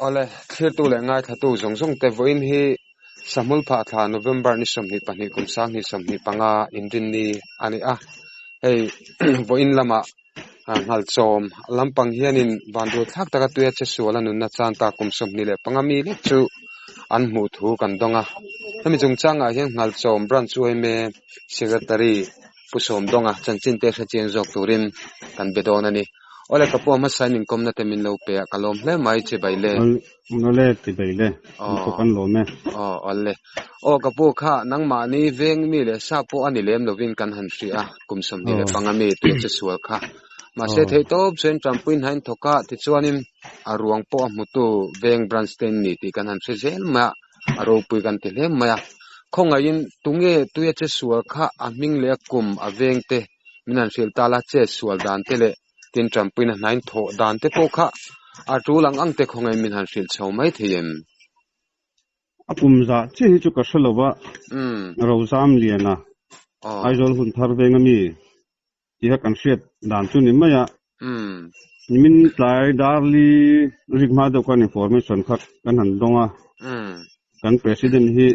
Awle, thlirtu leh ngaithlatu zawng zawng te vawiin hi Sahmul phah thla November ni 22 kum 2025 Inrinni a ni a. Hei vawiin lamah Nghalchawm lampang hianin vanduai thlak taka tuia che sual a nunna chan ta kum 25 mi lek chu an hmuh thu kan dawng a. Hemi chungchangah hian Nghalchawm Branch yma Secretary Pu Sawmdawnga chanchin te hrechiang zawk turin kan be dawn a ni. Awle ka pu a hmasa in inkawmna te min lo pe a, ka lawm hle mai che Baile. Awle ti Baile, in pawh kan lawm e. Aw awle. Aw ka pu kha nangmahni veng mi leh sa pawh a ni lem lovin kan han hria a, kum 25 mi tui che sual kha. Mahse theihtawp chuan tanpui hna in thawk a, tichuanin a ruang pawh a hmutu veng branch te in ni tih kan han hre zel mai a, a ropui kan ti hle mai a. Khawngaihin tunge tuia che sual kha a hming leh a kum a veng te min han hrilh ta la, che sual dan te leh tin tanpuina hnain thawh dan te pawh kha a tul ang ang te khawngaihin min han hrilh chho mai thei em? A kum zah chiah hi chu ka hre lo va, Rozam Liana, Aizawl hun thar veng ami tih kha kan hriat dan chu ni mai a. Nimin tlai Darli rik hma deuh khan information kha kan han dawng a, kan President hi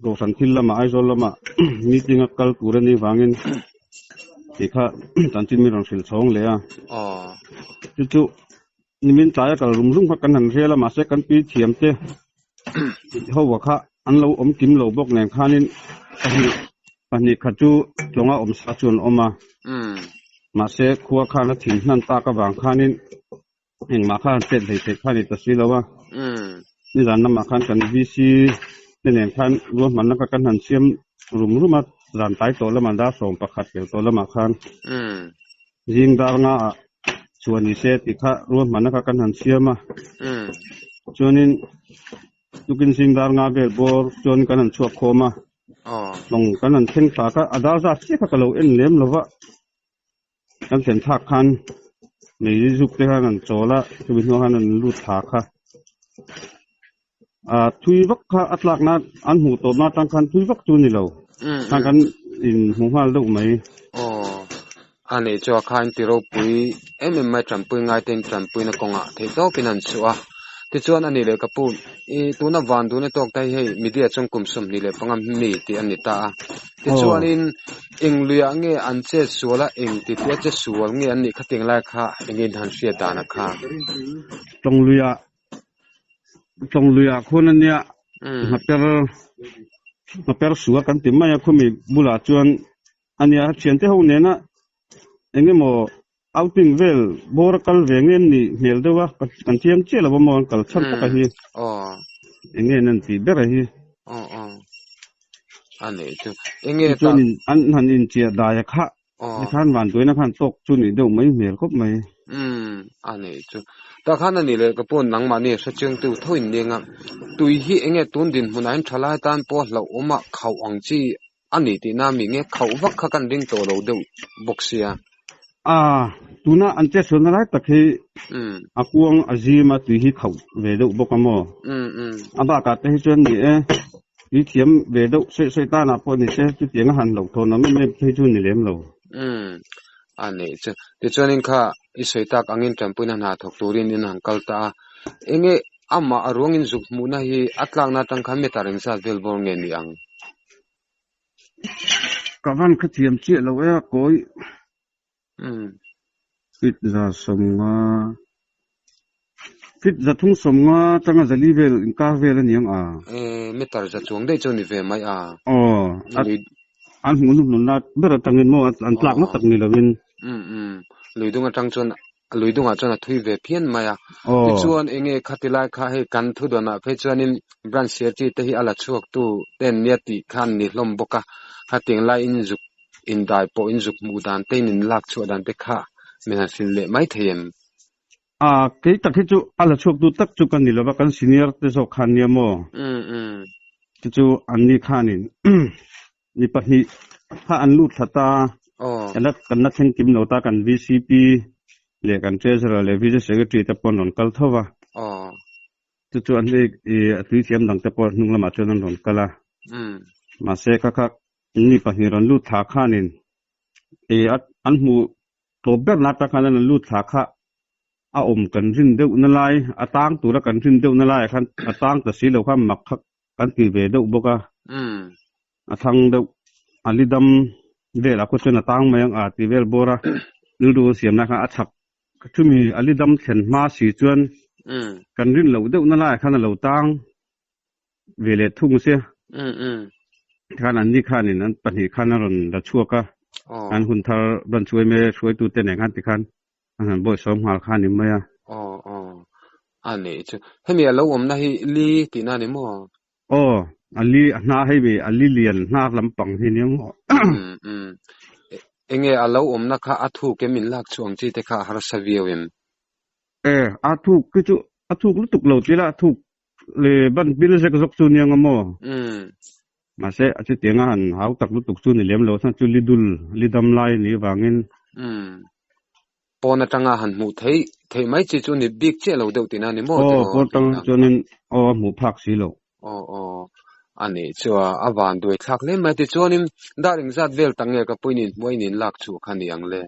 Kohhran thil lamah Aizawl lamah meeting a kal tur a nih vangin tih kha chanchin min rawn hrilh chhawng leh a. Chu chu nimin tlai a kal rum rum kha kan han hrial a, mahse kan pi thiam te ho kha an lo awm kim lo bawk nen khanin pahnih pahnih khat chu tlawnga awm sa chu an awm a. Mahse khua khan a thin hnan tak avang khanin Engmah khan chet hlei theih kha a ni ta si lo a. Nizan lamah khan kan VC te nen khan ruahmanna kha kan han siam rum rum a, zan tlai tawh lamah dar 11 tel tawh lamah khan zing dar nga ah chhuah ni se tih kha ruahmanna kha kan han siam a. Chuanin tukin zing dar nga vel bawr chuan kan han chhuak khawm a, lawng kan han thleng thla kha a dar zat chiah kha ka lo en lem lo va. Kan thlen thlak khan mei zuk te khan an chawl a, chumi hnuah khan an lut thla kha. A thui vak kha a tlakna an hmuh tawpna atang khan thui vak chu a ni lo. Khan kan inhmu nghal deuh mai. Aw, a nih chu a khain ti ropui em em mai tanpui ngai te in tanpuina kawngah theih tawpin an chhuah a. Tichuan a nih leh ka pu, i tuna van dun a tawk ta hi hei media chuan kum 25 mi tih a ni ta a. Tichuanin eng luiah nge an chet sual a, eng ti tia che sual nge an nih kha ting lai kha eng in han hriat dan a kha. Tlawng luiah, tlawng luiah khuan a nia, nghaper, nghaper sual kan ti mai a khumi bulah chuan a nia thiante ho nena eng emaw Outing vel bawr a kal ve nge an nih hmel deuh a, kan chiang chiah lo a maw an kal chhan tak a hi. Eng nge an tih ber a hi. A nih chu. Eng nge ta. Chuan an han inchiah dai a kha. Tikhan vantuaina khan tawk chu nih deuh mai hmel khawp mai. A nih chu. Tah khan a nih leh ka pawn nangmahni hre chiangtu tho in nia nga. Tui hi eng nge tun dinhmunah hian thalai tan pawh hlauhawm a khauh ang chi A ni tihna mi nge khauh vak kha kan ring tawh lo deuh bawk sia. A, tuna an chetsualna lai tak hi a kuang a zim a tui hi khauh ve deuh bawk a maw? A bakah te hi chuan ni e, tui thiam ve deuh sawi sawi tanah pawh ni se chutiang a han hlauh thawn awm em em phei chu ni lem lo. A nih chu. Tichuanin kha i sawi tak angin tanpuina hna thawk turin in han kal ta a, enge amah a ruangin zuk hmuhna hi a tlakna atang khan meter engzat vel bawr nge ni ang? Ka van kha thiam chiah lo e a kawi. Fit za sawmnga fit za thung sawmnga atanga zali vel inkar vel a ni ang a. E meter za chuang daih chu ni ve mai a. Aw an hmuh hnuhnunna ber atangin maw an tlakna tak ni lovin. Lui dung atang chuan Lui dungah chuan a thui ve phian mai a. Tichuan enge khati lai kha hei kan thu dawnah phei chuanin branch secretary te hi a la chhuak tu ten nia tih kha an ni hlawm bawk a. Khating lai in zuk indai pawh in zuk hmuh dan te in in lak chhuah dan te kha min han hrilh leh mai thei em? A, kei tak hi chu a la chhuak tu tak chu ka ni lova, kan senior te zawk khan nia maw? Chu chu an ni khanin Ni pahnih kha an lut thla ta, kan la thleng kim lo ta, kan VCP leh kan Treasurer leh VC Secretary te pawh an rawn kal tho va. Chu chu an hei a tui thiam dang te pawh hnung lamah chuan an rawn kal a. Mahse kha kha ni pahnih rawn lut thla khanin an hmuh tawp berna atang khan an lut thla kha. A awm kan rin deuh na lai, a tang tura kan rin deuh na laiah khan a tang ta si lo kha mak kha kan ti ve deuh bawk a. A thlang deuh, a li dam velah khaw chuan a tang mai ang a ti vel bawr a, rilru siamna kha a chak. Chumi a li dam thlen hma si chuan kan rin loh deuh na laiah khan a lo tang ve leh thung sia. Tikhan anni khanin an pahnih khan a rawn la chhuak a, an hun thar branch yma hruaitute nen khan tikhan an han bawihsawm nghal kha a ni mai a. Aw aw, a nih chu. Hemi a lo awmna hi li tihna a ni maw? Aw, a li a hna hei mi a li lian hnar lampang hi nia maw? Um um. Enge a lo awmna kha a thuk em in lak chhuah ang chi te kha a harsa viau em? E, a thuk khi chu a thuk lutuk lo tila a thuk le ban bil zek zawk chu nia nga maw? Um. Mahse a chutianga han hau tak lutuk chu ni lem lo chuan chu li dul li dam lai a nih avangin. Um. Pawn atanga han hmuh theih theih mai chi chu ni bik chiah lo deuh tihna a ni maw Aw, tiraw? pawn atang chuanin aw a hmuh phak si lo. Aw aw, a nih chu a, a van duai thlak hle mai. Tichuanin dar engzat vel tak nge ka puiin in hmuh a in in lak chhuah kha ni ang le?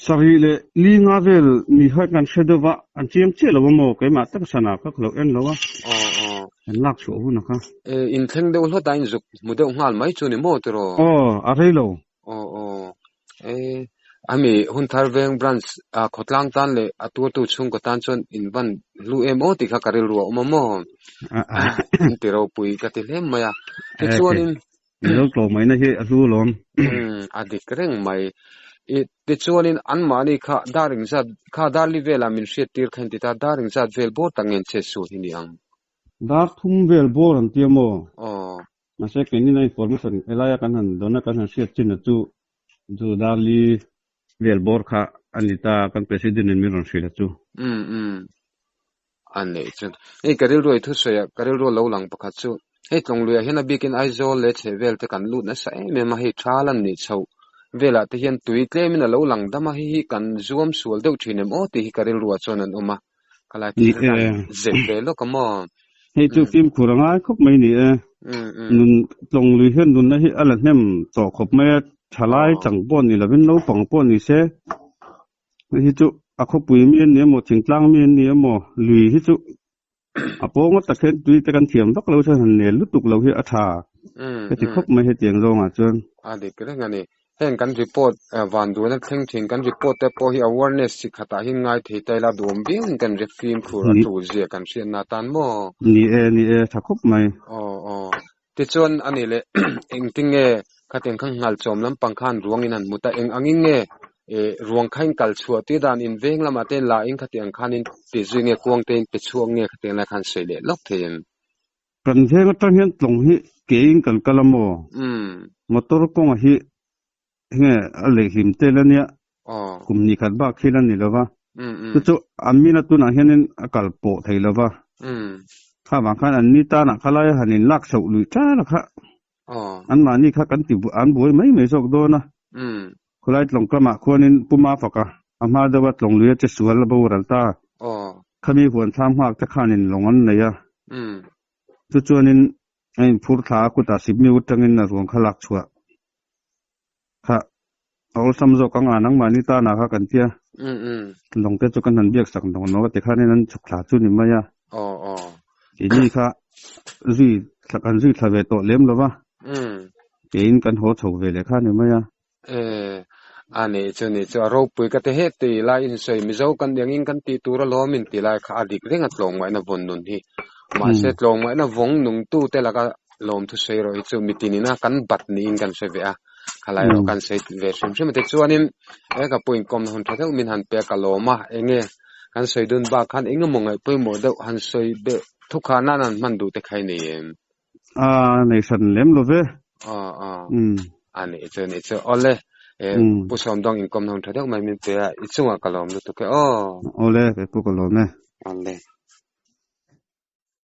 Sarih leh li nga vel ni kha kan hre deuh va, an chiang chiah lo a maw? Keimah tak sana kha ka lo en lo a, Aw aw. kan lak chhuah hun a kha. E, inthleng deuh hlawt a inzuk hmu deuh nghal mai chu ni maw tiraw? Aw, a rei lo. Aw aw. E, ami Hunthar Veng Branch a khawtlang tan leh a tuartu chhungkaw tan chuan in van hlu em aw tih kha ka rilru a awm a maw? In ti ropui ka ti hle mai a. Tichuanin. Mizo tlawmngaihna hi a hlu alawm. Umm a dik reng mai. I tichuanin anmahni kha dar engzat kha dar li velah min hriat tir kha in ti ta, dar engzat vel bawr tak nge an chet sual hi ni ang? Dar thum vel bawr an ti a maw? Aw. Mahse keini na information helaia kan han dawn a kan han hriat chin a chu chu dar li vel bawr kha a ni ta kan president in min rawn hrilh a chu. Umm umm. A neih chuan hei ka rilru ei thusawi ah ka rilru lo lang pakhat chu hei Tlawngluiah hian a bikin Aizawl leh chhehvel te kan lut nasa em em a, hei thal an nih chhoh velah te hian tui tlemin a lo lang dam a, hei hi kan zuam sual deuh thin em aw tih hi ka rilruah chuan an awm a, ka lai Ni thil e. ran zep ve lawk a maw. Hei chu fimkhur a ngai khawp mai ni e. Nun Tlawnglui hian nunna hi a la hnem tawh khawp mai a, thalai chang pawh ni lovin naupang pawh ni se. Hei hi chu a khawpui mi an ni emaw thingtlang mi an ni emaw lui hi chu a pawng a tak hian tui te kan thiam vak lo chuan han nel lutuk lo hi a tha heti khawp mai hetiang zawngah chuan. A dik reng a ni. Heng kan report van duhna thleng thin kan report te pawh hi awareness chi khatah hian ngai thei ta ila duhawm viau in kan ref fimkhur a tul zia kan hriatna atan maw? Ni e, ni e, tha khawp mai. Aw aw. Tichuan a nih leh engtinge khatiang kha nghal chawm lampang khan ruang in han hmu ta, eng angin nge ruang kha in kal chhuah tir dan in veng lamah te la in khatiang khan in ti zui nge kuang te in pe chhuak nge khatiang lai khan sawi leh lawk thei em? Kan veng atang hian tlawng hi ke in kan kal a maw? Motor kawnga hi enge a leh hlim tel a nia, kum hnih khat bak thil a ni lo va, chu chu an mina tunah hianin a kal pawh thei lo va, kha vang khan an ni tanah kha laia han in lak chhoh luih tan a kha, anmahni kha kan ti an buai mai mai zawk dawn a, khawlai tlawng kamah khuanin Pu Mafaka a hma deuha tlawng luia che sual a boral ta, khami huan thlam nghak te khanin lawng an nei a, chu chuanin a inphur thla a kutah sipmi atangin a ruang kha lak chhuah. Kha a awlsam zawk ang a, nangmahni tanah kha kan tia. Lawng te chu kan han biak sak nawk nawk a tikhanin an chhuk thla chu ni mai a. Keini kha zui thla kan zui thla ve tawh lem lo va. Keiin kan haw chho ve leh kha ni mai a. E, a nih chu nih chu a ropui ka ti het ti lai insawi Mizo kan engin kan tih tur alawm in ti lai kha a dik reng a tlawmngaihna vawn nun hi. Mahse tlawmngaihna vawng nungtute laka lawmthu sawi erawh hi chu mitin ina kan bat niin kan hre ve a, khalai erawh kan sawi ve hrim hrim a. Tichuanin he ka pu inkawmna hun tha deuh min han pek a lawm a, enge kan sawi dun bak khan engemaw ngaih pawimawh deuh han sawi beh thukhan nan han hman duh te kha i nei em? A nei hran lem lo ve. Aw aw. A nih chu nih chu. Awle e Pu Sawmdawng inkawmna hun tha deuh mai min pe a, i chungah ka lawm lutuk e aw. Awle, kei pawh ka lawm e. Awle.